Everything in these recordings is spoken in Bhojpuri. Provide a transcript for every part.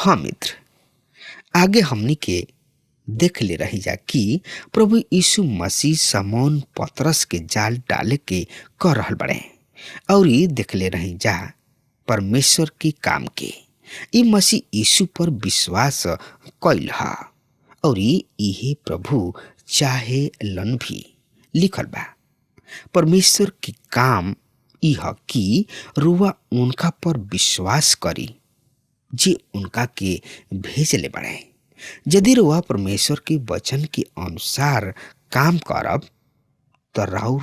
हाँ मित्र, आगे हमनी के देख ले रही जा कि प्रभु यीशु मसीह समौन पतरस के जाल डाले के कर रहल बड़े और देख ले रही जा परमेश्वर के काम के। ई मसीह यीशु पर विश्वास कैल हा और इहे प्रभु चाहे लन भी लिखल बा। परमेश्वर के काम ई ह कि रुआ उनका पर विश्वास करी जे उनका के भेजले बड़े। यदि रुआ परमेश्वर के वचन के अनुसार काम करब त राउर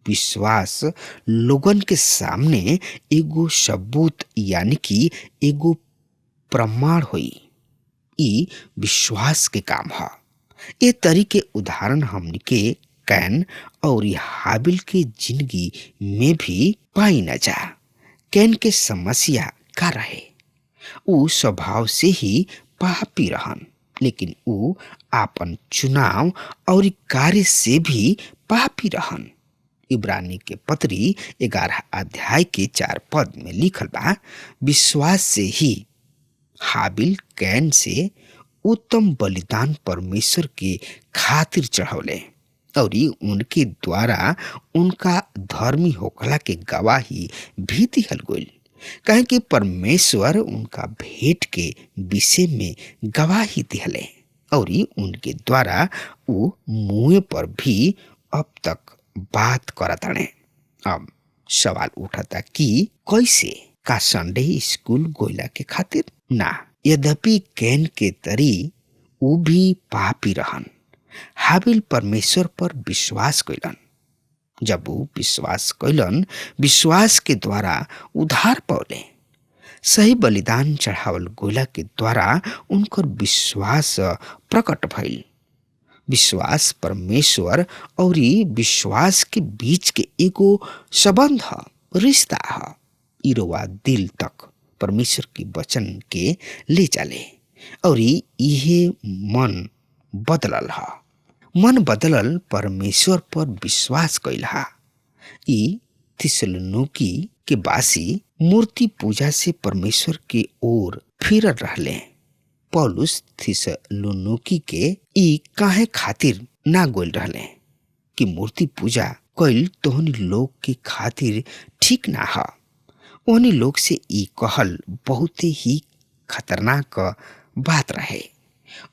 विश्वास लोगन के सामने एगो सबूत यानी कि एगो प्रमाण होई। ई विश्वास के काम ह। ए तरी के उदाहरण हमनी के can और हाबिल के जिंदगी में भी पाई न जा। Can के समस्या का रहे? ऊ स्वभाव से ही पापी रहन, लेकिन ऊ आपन चुनाव और कार्य से भी पापी रहन। इब्रानी के पत्री 11 अध्याय के 4 पद में लिखल बा, विश्वास से ही हाबिल can say उत्तम बलिदान परमेश्वर के खातिर चढ़ौले और उनके द्वारा उनका धर्मी होखला के गवाही भी दिहल गइल, काहे कि परमेश्वर उनका भेंट के विषय में गवाही दिहले और उनके द्वारा ऊ मुँह पर भी अब तक बात करताने। अब सवाल उठता कि कैसे का संडे स्कूल गोइला के खातिर ना? यद्यपि can के तरी ऊ भी पापी रहन, हाबिल परमेश्वर पर विश्वास कैलन। जब ऊ विश्वास कैलन, विश्वास के द्वारा उधार पौले। सही बलिदान चढ़ावल गोला के द्वारा उनकर विश्वास प्रकट भइल। विश्वास परमेश्वर और विश्वास के बीच के एगो संबंध ह, रिश्ता ह। इरोवा दिल तक परमेश्वर के वचन के ले चले और इहे मन बदलल ह। मन बदलल परमेश्वर पर विश्वास कैल हा। ई थिस्सलुनीकी के वासी मूर्ति पूजा से परमेश्वर के ओर फिरल रहले। पौलुस थिस्सलुनीकी के ई काहे खातिर ना गोल रहले कि मूर्ति पूजा कैल तोहनी लोग के खातिर ठीक ना ह। ओहनी लोग से ई कहल बहुत ही खतरनाक बात रहे।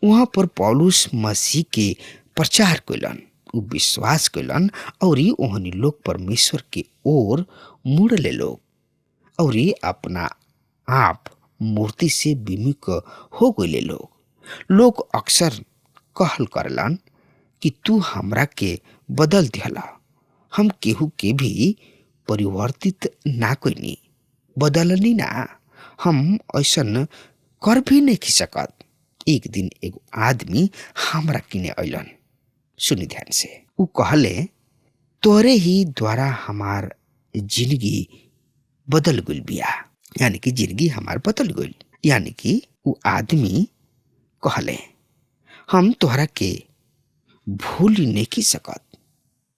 वहाँ पर पौलुस मसीह के प्रचार कैलन, ऊ विश्वास कैलन और ओहनी लोग परमेश्वर के ओर मुड़ ले लोग और अपना आप मूर्ति से विमुख हो गए लोग। लोग अक्सर कहल करलन कि तू हमरा के बदल दिहला, हम केहू के भी परिवर्तित ना कोइनी, बदलनी ना, हम ऐसन कर भी नहीं सकत। एक दिन एगो आदमी हमरा किने अइलन, सुनी ध्यान से। ऊ कहले, तोरे ही द्वारा हमार जिंदगी बदल गइल बिया, यानी कि जिंदगी हमार बदल गइल। यानी कि ऊ आदमी कहले, हम तोहरा के भूल नहीं सकत।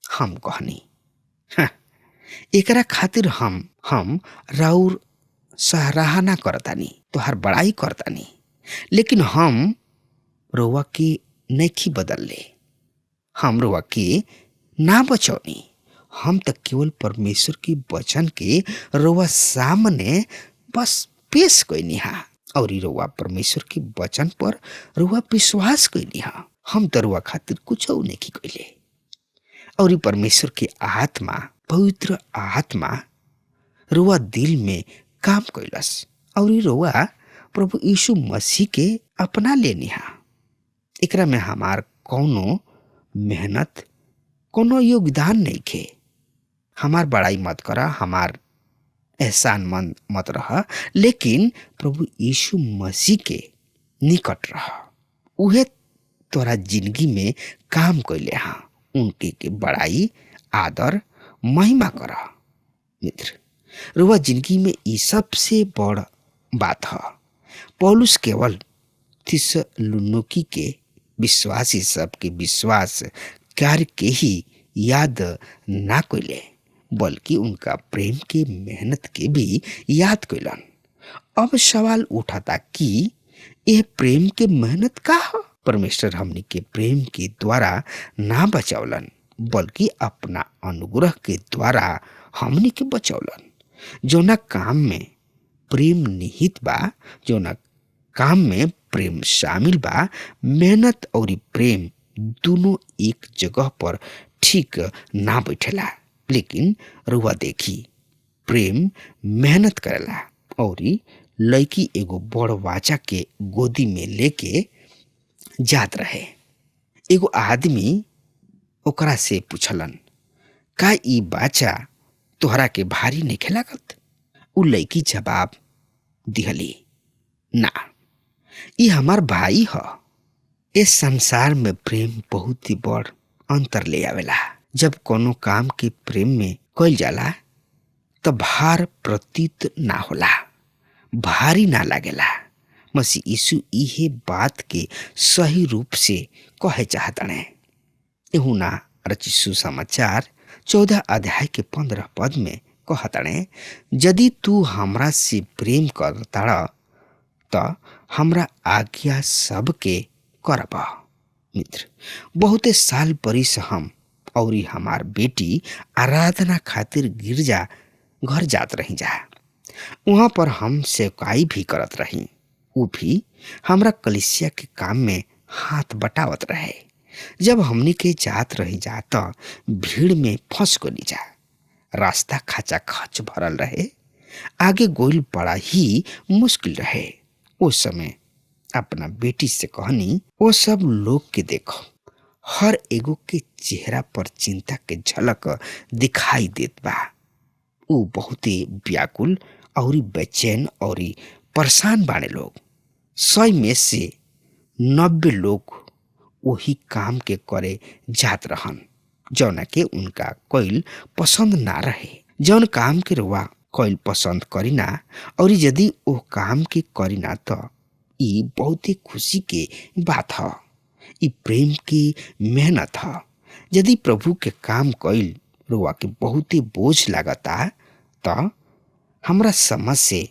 हम कहनी, हाँ, एकरा खातिर हम राउर सराहना करतानी, तोहार बड़ाई करतानी, लेकिन हम रोवा के नइखी बदलले, हम रोवा के ना बचौनी। हम त केवल परमेश्वर के वचन के रोवा सामने बस पेश कैनी हा और रोवा परमेश्वर के वचन पर रोवा विश्वास कैनी हा। हम त रोवा खातिर कुछ नहीं कैले। और परमेश्वर के आत्मा, पवित्र आत्मा रोवा दिल में काम कैलस और रोवा प्रभु यीशु मसीह के अपना लेनी हा। एकरा में हमार कौनो मेहनत, कोनो योगदान नहीं खे। हमार बड़ाई मत करा, हमार एहसान मंद मत रह, लेकिन प्रभु यीशु मसीह के निकट रह। उहे तोरा जिंदगी में काम कैले हा, उनके के बड़ाई, आदर, महिमा कर। मित्र, रुआ जिंदगी में ये सबसे बड़ बात है। पौलुस केवल थिस्सलुनीकी के विश्वासी सबके विश्वास कार्य के ही याद ना कैले, बल्कि उनका प्रेम के मेहनत के भी याद कैलन। अब सवाल उठाता कि यह प्रेम के मेहनत का ह? परमेश्वर हमनी के प्रेम के द्वारा ना बचौलन, बल्कि अपना अनुग्रह के द्वारा हमनी के बचौलन। जौना काम में प्रेम निहित बा, जौना काम में प्रेम शामिल बा, मेहनत और प्रेम दोनों एक जगह पर ठीक ना बैठेला। लेकिन रुआ देखी, प्रेम मेहनत करेला। और लड़की एगो बड़ वाचा के गोदी में लेके जात रहे। एगो आदमी ओकरा से पूछलन, का ई बाचा तोहरा के भारी नइखे लागत? उ लड़की जवाब दिहली, ना, ई हमार भाई ह। इस संसार में प्रेम बहुत ही बड़ अंतर ले आवेला। जब कोनो काम के प्रेम में कइल जाला त भार प्रतीत ना होला, भारी ना लागेला। मसीह यीशु इहे बात के सही रूप से कहे चाहतने। यूहन्ना रचित सुसमाचार 14 अध्याय के 15 पद में कहतने, यदि तू हमरा से प्रेम करताड़ त हमरा आज्ञा सबके करब। मित्र, बहुते साल बरिस हम और हमार बेटी आराधना खातिर गिरजा घर जात रही जा। वहाँ पर हम सेवकाई भी करत रही। ऊ भी हमरा कलिसिया के काम में हाथ बटावत रहे। जब हमनी के जात रही जा त भीड़ में फंस गली जा। रास्ता खाचा खच भरल रहे, आगे गोइल बड़ा ही मुश्किल रहे। उस समय अपना बेटी से कहनी, वो सब लोग के देखो, हर एगो के चेहरा पर चिंता के झलक दिखाई देत बा। ऊ बहुते व्याकुल और बेचैन और परेशान बाने लोग। 100 में से 90 लोग वही काम के करे जात रहन जौना के उनका कोइल पसंद ना रहे। जौन काम के रुआ कोइल पसंद करीना और यदि वो काम के करीना त ई बहुत ही खुशी के बात ह। ई प्रेम की मेहनत ह। यदि प्रभु के काम कइल रुआ के बहुत ही बोझ लागता त हमरा समझ से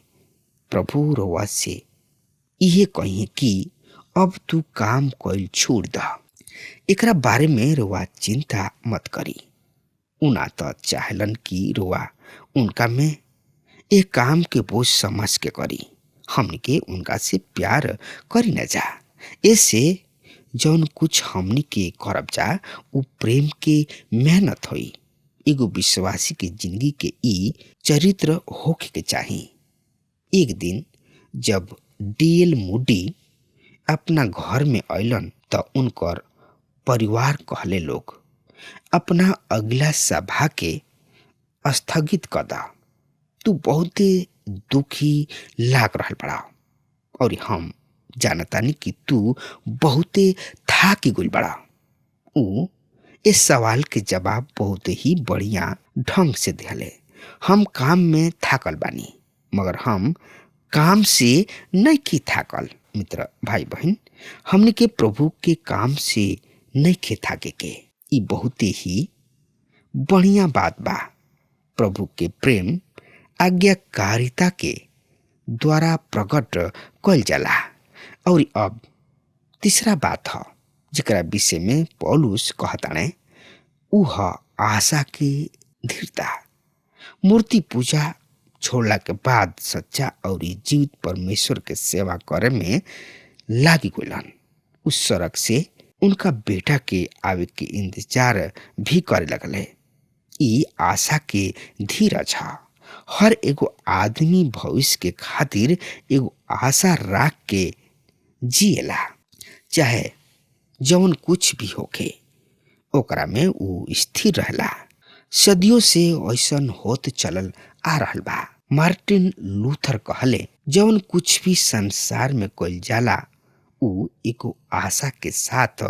प्रभु रुआ से इहे कही कि अब तू काम कइल छोड़ द, एकरा बारे में रुआ चिंता मत करी। उना त चाहलन कि रुआ उनका में एक काम के बोझ समझ के करी। हमनी के उनका से प्यार करी न जा। ऐसे जौन कुछ हमनी के करब जा उ प्रेम के मेहनत होई। एगो विश्वासी के जिंदगी के ई चरित्र होखे के चाही। एक दिन जब डीएल मूडी अपना घर में अइलन त उनकर परिवार कहले लोग, अपना अगला सभा के स्थगित कर दा, तू बहुते दुखी लाग रहल बड़ा और हम जानतानी कि तू बहुते थाकी गइल बड़ा। ऊ इस सवाल के जवाब बहुत ही बढ़िया ढंग से दिहले, हम काम में थाकल बानी मगर हम काम से नहीं की थाकल। मित्र भाई बहन, हमने के प्रभु के काम से नहीं खे थाके के। ई बहुते ही बढ़िया बात बा। प्रभु के प्रेम आज्ञाकारिता के द्वारा प्रकट कइल जाला। और अब तीसरा बात ह जेकरा विषय में पौलुस कहताने, ऊ ह आशा के धीरता। मूर्ति पूजा छोड़ला के बाद सच्चा और जीवित परमेश्वर के सेवा करे में लागी गइलन। उस सड़क से उनका बेटा के आवे के इंतजार भी करे लगले। ई आशा के धीरज ह। हर एगो आदमी भविष्य के खातिर एगो आशा राख के जिएला, चाहे जौन कुछ भी होखे ओकरा में ऊ स्थिर रहला। सदियों से ऐसन होत चलल आ रहल बा। मार्टिन लूथर कहले, जौन कुछ भी संसार में कइल जाला ऊ एगो आशा के साथ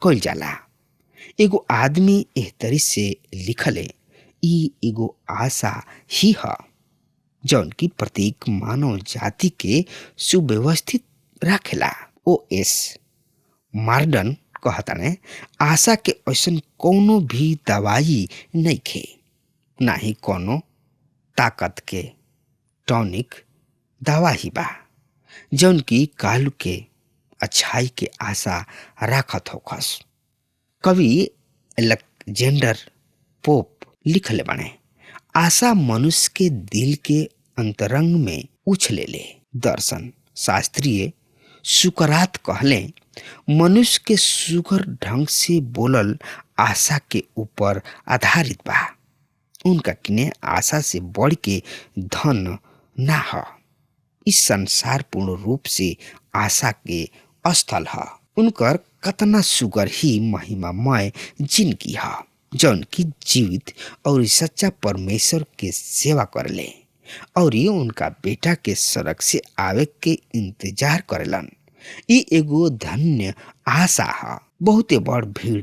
कइल जाला। एगो आदमी एह तरी से लिखले, ई एगो आशा ही ह जौन की प्रत्येक मानव जाति के सुव्यवस्थित राखेला। ओ एस मार्डन कहताने, आशा के ऐसन कोनो भी दवाई नइखे, ना ही कोनो ताकत के टॉनिक दवा ही बा। जौन की काल के अच्छाई के आशा राखत होखस। कवि अलेक्जेंडर पोप लिखले बने, आशा मनुष्य के दिल के अंतरंग में उछले ले। दर्शन शास्त्रीय सुकरात कहले, मनुष्य के सुघर ढंग से बोलल आशा के ऊपर आधारित बा। उनका किने आशा से बढ़ के धन ना ह। इस संसार पूर्ण रूप से आशा के स्थल ह। उनकर कतना सुगर ही महिमामय जिनगी ह, जौन की जीवित और सच्चा परमेश्वर के सेवा करले और ये उनका बेटा के सड़क से आवे के इंतजार करेलन। ई एगो धन्य आशा ह। बहुते बड़ भीड़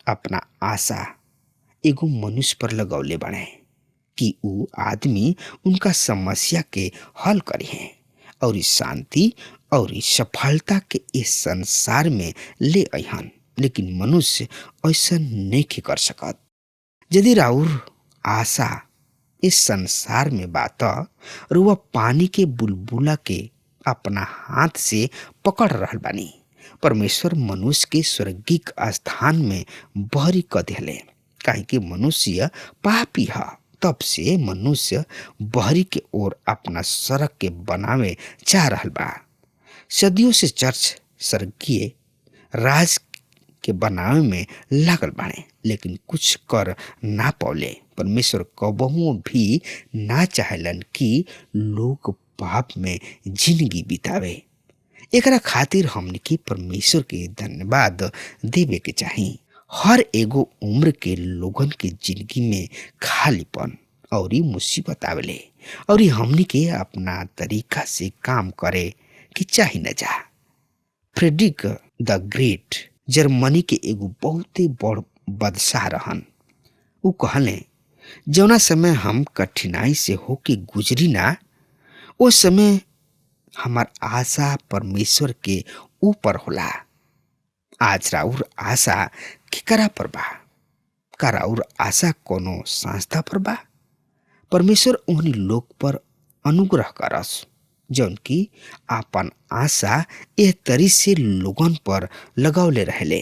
अपना आशा एगो मनुष्य पर लगौले बने कि ऊ आदमी उनका समस्या के हल करी है और शांति और सफलता के इस संसार में ले अहन। लेकिन मनुष्य ऐसा नहीं कर सकत। यदि राउर आशा इस संसार में बात रुआ पानी के बुलबुला के अपना हाथ से पकड़ रहल बानी। परमेश्वर मनुष्य के स्वर्गिक स्थान में बहरी क दिले, काहे कि मनुष्य पापी है। तब से मनुष्य बहरी के ओर अपना सड़क के बनावे चाह रहल बा। सदियों से चर्च स्वर्गीय राज के बनावे में लागल बाड़े, लेकिन कुछ कर ना पौले। परमेश्वर कबहू भी ना चाहेलन कि लोग पाप में जिंदगी बितावे। एकरा खातिर हमने के परमेश्वर के धन्यवाद देवे के चाही। हर एगो उम्र के लोगन के जिंदगी में खालीपन और मुसीबत आवेले और हमनी के अपना तरीका से काम करे कि चाही न जा। फ्रेडरिक द ग्रेट जर्मनी के एगो बहुते बड़ बादशाह रहन। उ कहले, जौना समय हम कठिनाई से होके गुजरी ना, ओ समय हमार आशा परमेश्वर के ऊपर होला। आज राउर आशा केकरा पर बा? का राउर आशा कोनो संस्था पर बा? परमेश्वर ओहनी लोग पर अनुग्रह करस जौन की आपन आशा एह तरी से लोगन पर लगौले रहले।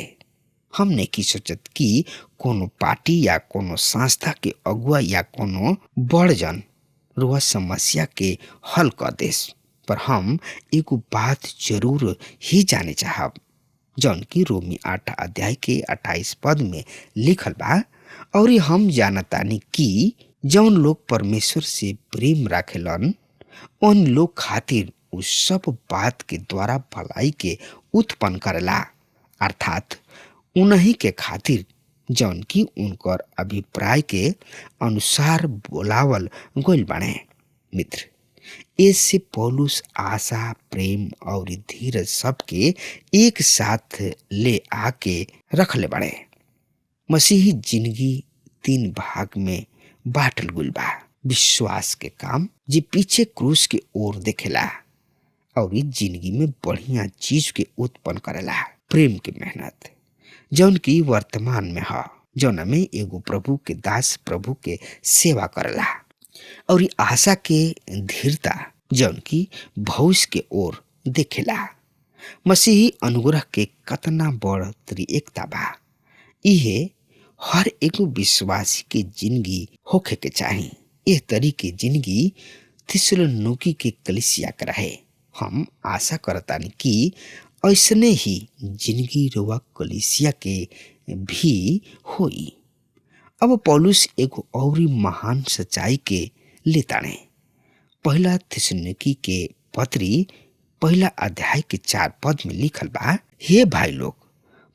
हमने की सोचत कि कोनो पार्टी या कोनो संस्था के अगुआ या कोनो बड़जन रुआ समस्या के हल कर देस, पर हम एगो बात जरूर ही जाने चाहब जौन की रोमी 8 अध्याय के 28 पद में लिखल बा, और हम जानतानी कि जौन लोग परमेश्वर से प्रेम राखेलन उन लोग खातिर उ सब बात के द्वारा भलाई के उत्पन्न करेला, अर्थात उन्हीं के खातिर जौन की उनकर अभिप्राय के अनुसार बोलावल गइल बाणे। मित्र, इससे पौलुस आशा, प्रेम और धीरज सबके एक साथ ले आके रखले बाड़े। मसीही जिंदगी 3 भाग में बाटल गुल बा। विश्वास के काम जे पीछे क्रूस के ओर देखेला और जिंदगी में बढ़िया चीज के उत्पन्न करेला। प्रेम के मेहनत जौन की वर्तमान में ह, जौन में एगो प्रभु के दास प्रभु के सेवा करेला, और आशा के धीरता जौन की भविष्य के ओर देखेला। मसीही अनुग्रह के कतना बड़ त्रिएकता बा। इहे हर एगो विश्वासी के जिंदगी होखे के चाही। एह तरीके जिंदगी थिस्सलुनीकी के कलीसिया के रहे। हम आशा करतानी कि ऐसने ही जिंदगी रुआ कलीसिया के भी होई। अब पौलुस एगो और महान सच्चाई के लेताने। पहला थिस्सलुनीकी के पत्री 1 अध्याय के 4 पद में लिखल बा, हे भाई लोग,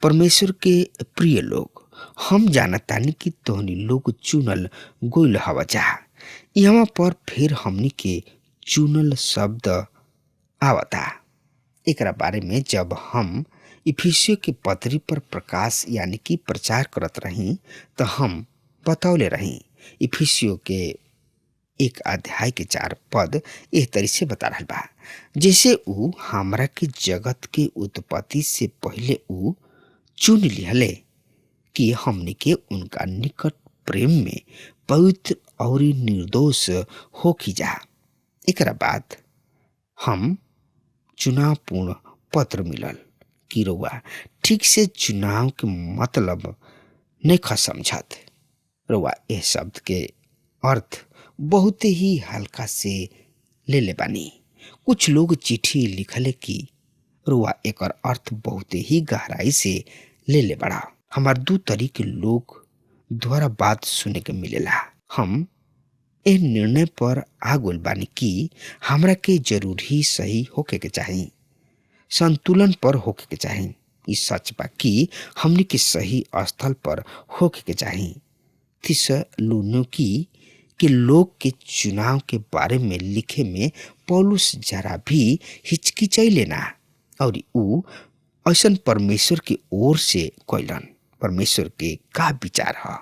परमेश्वर के प्रिय लोग, हम जानतानी कि तोहनी लोग चुनल गोइल हवा जा। यहाँ पर फिर हमनी के चुनल शब्द आवता। एकरा बारे में जब हम इफिसियो के पत्री पर प्रकाश यानी कि प्रचार करत रही तो हम बतौले रही। इफिसियो के 1 अध्याय के 4 पद एह तरी से बता रहल बा, जैसे ऊ हमरा के जगत के उत्पत्ति से पहले ऊ चुन लिहले कि हमने के उनका निकट प्रेम में पवित्र और निर्दोष होखी जा। एकरा बाद हम चुनावपूर्ण पत्र मिलल कि रउआ ठीक से चुनाव के मतलब नहीं ख समझत। रउआ एह शब्द के अर्थ बहुत ही हल्का से ले ले बानी। कुछ लोग चिट्ठी लिखले कि रुआ एकर अर्थ बहुत ही गहराई से ले ले बड़ा। हमार दू तरीके लोग द्वारा बात सुने के मिलेला। हम ए निर्णय पर आ गइल बानी कि हमरा के जरूर ही सही होके के चाही, संतुलन पर होके के चाही। ई सच बा कि हमनी के सही स्थल पर होके के चाही। थिस्सलुनीकी के लोग के चुनाव के बारे में लिखे में पौलुस जरा भी हिचकिचैले ना और ऊ ऐसन परमेश्वर के ओर से कैलन। परमेश्वर के का विचार ह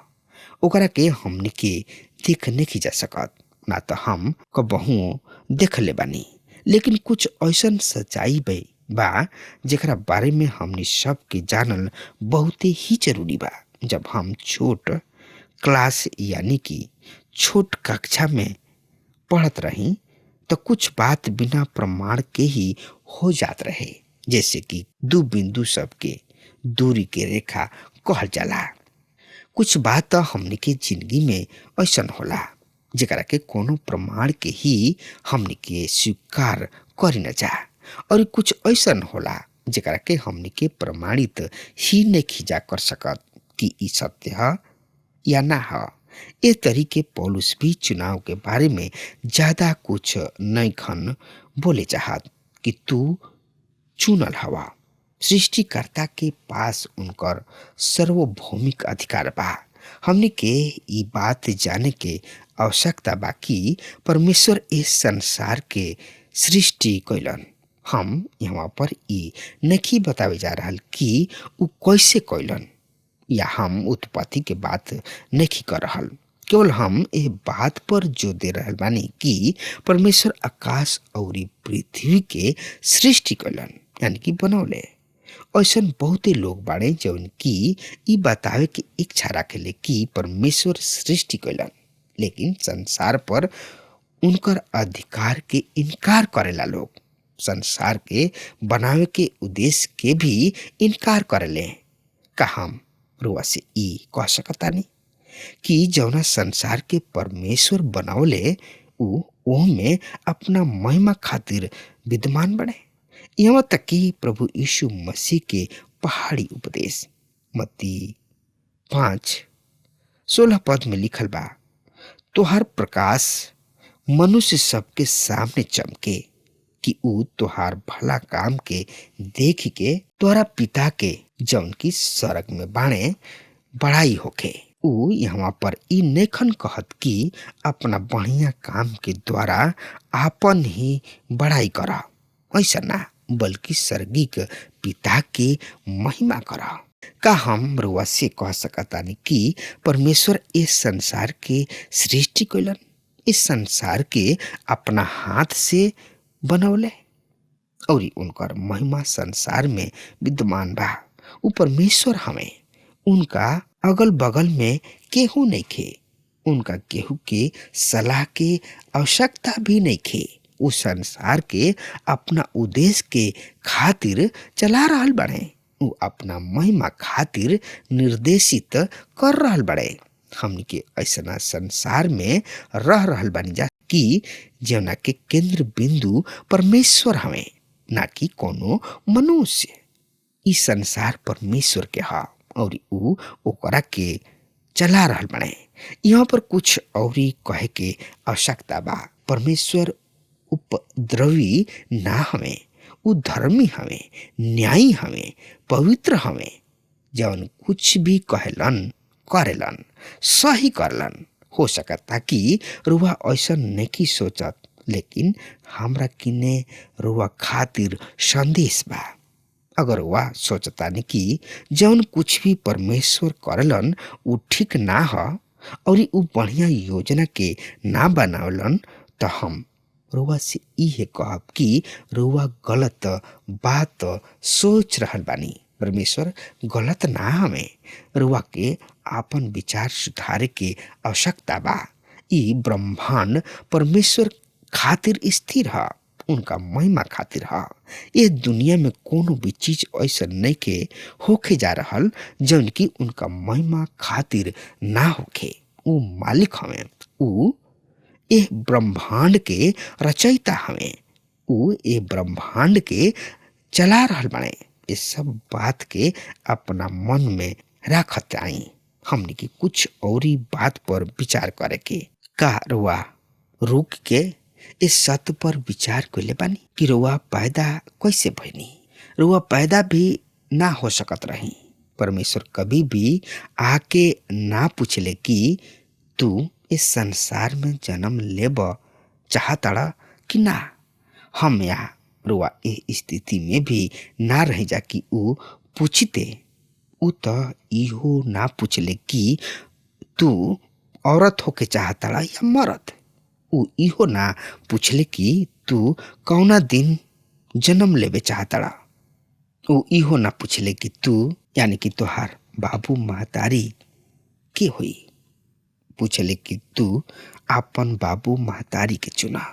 ओकरा के हमनी के देख नहीं जा सकत, ना तो हम कबहू देख ले बानी। लेकिन कुछ ऐसन सच्चाई बा जेकरा बारे में हमनी सब के जानल बहुत ही जरूरी बा। जब हम छोट क्लास यानी कि छोट कक्षा में पढ़त रही तो कुछ बात बिना प्रमाण के ही हो जात रहे, जैसे कि दो बिंदु सबके दूरी के रेखा कहल जाला। कुछ बात तो हमनी के जिंदगी में ऐसन होला जेकरा के कोनो प्रमाण के ही हमनी के स्वीकार करी न जा, और कुछ ऐसन होला जेकरा के हमनी के प्रमाणित ही नहीं जा कर सकत कि ई सत्य है या ना है। ए तरीके पौलुस भी चुनाव के बारे में ज्यादा कुछ नहीं खन बोले चाहत कि तू चुनल हवा। सृष्टिकर्ता के पास उनकर सार्वभौमिक अधिकार बा। हमने के ई बात जाने के आवश्यकता बा कि परमेश्वर इस संसार के सृष्टि कैलन। हम यहाँ पर ई नहीं बतावे जा रहल कि उ कैसे कैलन या हम उत्पत्ति के बात नहीं कर रहल। केवल हम एह बात पर जो दे रहल बानी कि परमेश्वर आकाश और पृथ्वी के सृष्टि कैलन यानी कि बनौले। ऐसन बहुते लोग बाड़े जौन की ई बतावे के इच्छा राखेले कि परमेश्वर सृष्टि कैलन, लेकिन संसार पर उनकर अधिकार के इनकार करेला लोग। संसार के बनावे के उद्देश्य के भी इनकार करेले। का हम रुआ से ई कह सकतानी कि जौना संसार के परमेश्वर बनावले ऊ ओह में अपना महिमा खातिर विद्यमान बने। यहाँ तक कि प्रभु यीशु मसीह के पहाड़ी उपदेश मत्ती 5:16 पद में लिखल बा, तोहर प्रकाश मनुष्य सबके सामने चमके कि ऊ तोहार भला काम के देख के तोहरा पिता के जौन की सड़क में बाणे बड़ाई होखे। ऊ यहाँ पर ई नेखन कहत कि अपना बढ़िया काम के द्वारा आपन ही बड़ाई करा, ऐसा ना, बल्कि स्वर्गिक पिता के महिमा करा। का हम रुआ से कह सकतानी कि परमेश्वर इस संसार के सृष्टि कैलन, इस संसार के अपना हाथ से बनौले और उनकर महिमा संसार में विद्यमान बा। ऊ परमेश्वर हमें उनका अगल बगल में केहू नहीं खे, उनका केहू के सलाह के आवश्यकता भी नहीं खे। ऊ संसार के अपना उद्देश्य के खातिर चला रहल बड़े, ऊ अपना महिमा खातिर निर्देशित कर रहल बड़े। हमनी के ऐसा संसार में रह रहल बनी जा कि जौना के केंद्र बिंदु परमेश्वर हमें, ना कि कोनो मनुष्य। ई संसार परमेश्वर के हा और ऊ ओकरा के चला रहल बने। यहाँ पर कुछ औरी कहे के आवश्यकता बा। परमेश्वर उपद्रवी ना हमें, ऊ धर्मी हमें, न्यायी हमें, पवित्र हमें। जौन कुछ भी कहेलन करेलन सही करलन। हो सकता कि रुआ ऐसा नहीं सोचत, लेकिन हमरा किने रुआ खातिर संदेश बा। अगर वह सोचता नहीं कि जौन कुछ भी परमेश्वर करलन ऊ ठीक ना ह और ऊ बढ़िया योजना के ना बनावलन, तो हम रुआ से इहे कहब कि रुआ गलत बात सोच रहल बानी। परमेश्वर गलत ना हमें, रुआ के आपन विचार सुधारे के आवश्यकता बा। ई ब्रह्मांड परमेश्वर खातिर स्थिर है उनका महिमा खातिर ह। ये दुनिया में कोनो भी चीज ऐसा नहीं के होखे जा रहल जौन की उनका महिमा खातिर ना होखे। ऊ मालिक हवे, ऊ एह ब्रह्मांड के रचयिता हवे, ऊ ए ब्रह्मांड के चला रहल बाड़े। ये सब बात के अपना मन में राखत आई। हमने के कुछ औरी बात पर विचार करे के का रुआ रुक के इस सत्य पर विचार कइले बानी कि रुआ पैदा कैसे भइनी। रुआ पैदा भी ना हो सकत रही। परमेश्वर कभी भी आके ना पूछले कि तू इस संसार में जन्म लेब चाहताड़ा कि ना। हम यहाँ रुआ ए स्थिति में भी ना रह जा कि ऊ पूछते। ऊ त इहो ना पूछले कि तू औरत होके चाहताड़ा या मर्द। ऊ इहो ना पूछले कि तू कौना दिन जन्म लेवे चाहताड़ा। ऊ इहो ना पूछले कि तू यानी कि तोहार बाबू महतारी के होई। पूछले कि तू आपन बाबू महतारी के चुना।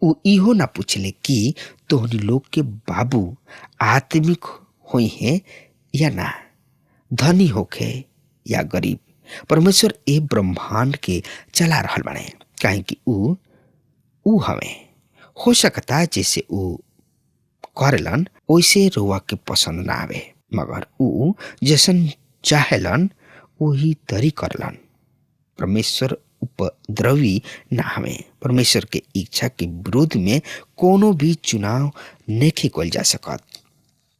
ऊ इहो ना पूछले कि तोहनी लोग के बाबू आत्मिक होई हैं या ना, धनी होखे या गरीब। परमेश्वर ए ब्रह्मांड के चला रहल बाड़े, काहे कि ऊ ऊ हवे। हो सकता जैसे ऊ करेलन वैसे रुआ के पसंद ना आवे, मगर ऊ जैसन चाहेलन वही तरी करलन। परमेश्वर उपद्रवी ना हवे। परमेश्वर के इच्छा के विरोध में कोनो भी चुनाव नहीं कल जा सकत,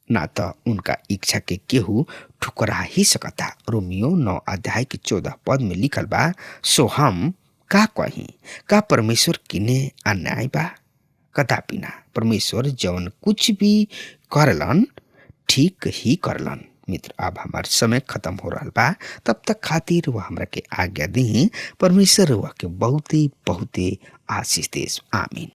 ना तो उनका इच्छा के केहू ठुकरा ही सकता। रोमियो 9 अध्याय के 14 पद में लिखल बा, सो हम का कही, का परमेश्वर किने अन्याय बा? कदापि ना। परमेश्वर जवन कुछ भी करलन ठीक ही करलन। मित्र, अब हमार समय खत्म हो रहा बा। तब तक खातिर वह हमरा के आज्ञा दी। परमेश्वर वह के बहुते बहुते आशीष देस। आमीन।